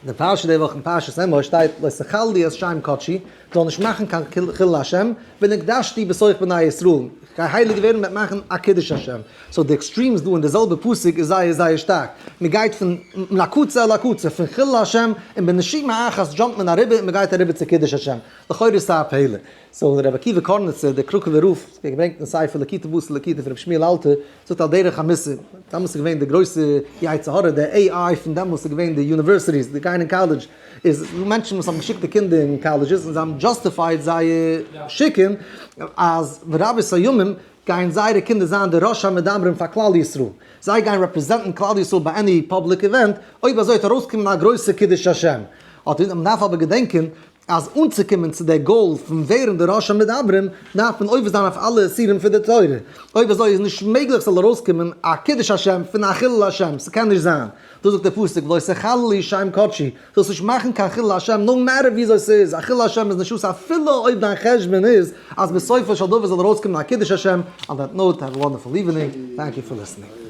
אין די פרשה די וואך אין פרשת אמור שטייט לא תחללו את שם קדשי, זאל נישט מאכן קיין חילול השם, ונקדשתי בתוך בני ישראל, איך גיי הייליג ווערן מיט מאכן א קידוש השם. so די extremes דא אין די זעלבע פסוק איז זייער זייער שטארק, מען גייט פון מן הקצה אל הקצה, פון חילול השם און בנשימה אחת jump ט מען אריבער און מען גייט אריבער צו קידוש השם, לכאורה איז עס א פעלער. so רבי עקיבא קארניצער דער קראקעווער רב, ווערט געברענגט אין ספר ליקוטי בתר ליקוטי פון רבי שמואל אלתר, זאגט על דרך המוסר, דאמאלס איז געווען די גרויסע יצר הרע, די AI פון דעמאלס איז געווען די universities, די גיין אין קאלעדזש, איז דא מענטשן וואס האבן געשיקט די קינדער אין colleges און זיי האבן justified זייער שיקן אז ברבות הימים גייען זייערע קינדער זיין די ראש המדברים פאר כלל ישראל, זיי גייען represent ן כלל ישראל ביי any public event, אויב אזוי וועט ארויסקומען א גרויסע קידוש השם. מען דארף אבער געדענקען אז אנצוקומען צו דער goal פון ווערן די ראש המדברים דארף מען עובר זיין אויף אלע איסורים פון די תורה, אויב אזוי איז נישט מעגליך ס'זאל ארויסקומען א קידוש השם פון א חילול השם, ס'קען נישט זיין. דאס זאגט דער פסוק ולא תחללו שם קדשי, זאלסט נישט מאכן קיין חילול השם no matter וויאזוי ס'איז, א חילול השם איז נישט אסור אפילו אויב דיין חשבון איז אז בסופו של דבר זאל ארויסקומען א קידוש השם, on that note have a wonderful evening, thank you for listening.